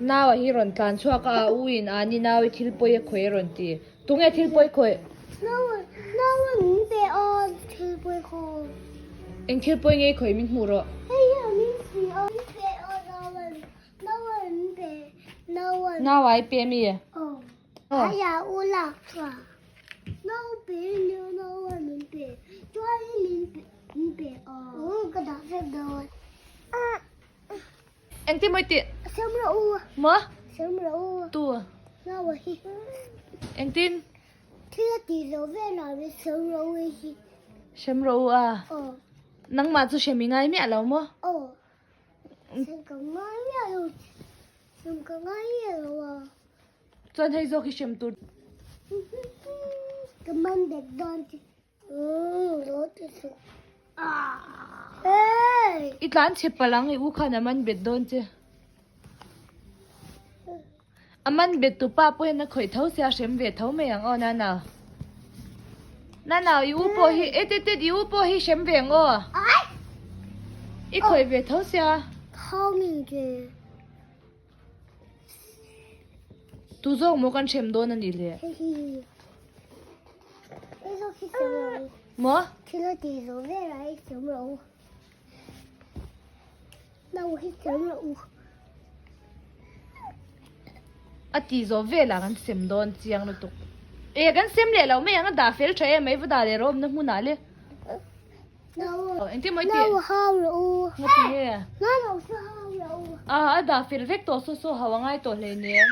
Naua hi rawn tlan chhuak a, a u in a ni nau i thil pawi a khawih a rawn ti. Tunge thil pawi khawih? Naua naua min pe a thil pawi khaw. Eng thil pawi nge i khawih min hmuh rawh. Hei hi a min si a. Min pe a naua naua min pe naua. Naua i pe mi? Aw. Aia u lak chhuah. Nau pe nia naua min pe chuanin min pe min pe a. Ka dah vek dawn. Engtin maw i tih? Sem rawh u. Maw? Sem rawh u. Tu. Naua hi. Engtin? Thil a tih zo vel ah min sem rawh u hi. Sem rawh u a? Aw. Nangmah chu sem i ngai miah lo maw? Aw. Sem ka ngai miah lo. Sem ka ngai miah lo a. Chuan hei zawk hi sem tur. Ka man bet dawn chi. I tlan chhe palh ang i u khan a man bet dawn che. A man bet tu pa pawh hian a khawih tho sia a hrem ve tho mai ang aw Nana. Nana i u pawh hi e tet tet i u pawh hi hrem ve ang aw. I khawih ve tho sia. Tu zawk maw kan hrem dawn a nih le? Maw? A ti zawh velah kan sem dawn chiang lutuk. E kan sem leh lo mai ang a dah fel tha em mai va dah leh rawh awmna hmunah le. Engtin maw i tih? Ngati nge? A a dah fel vek tawh saw saw hau a ngai tawh hleinem.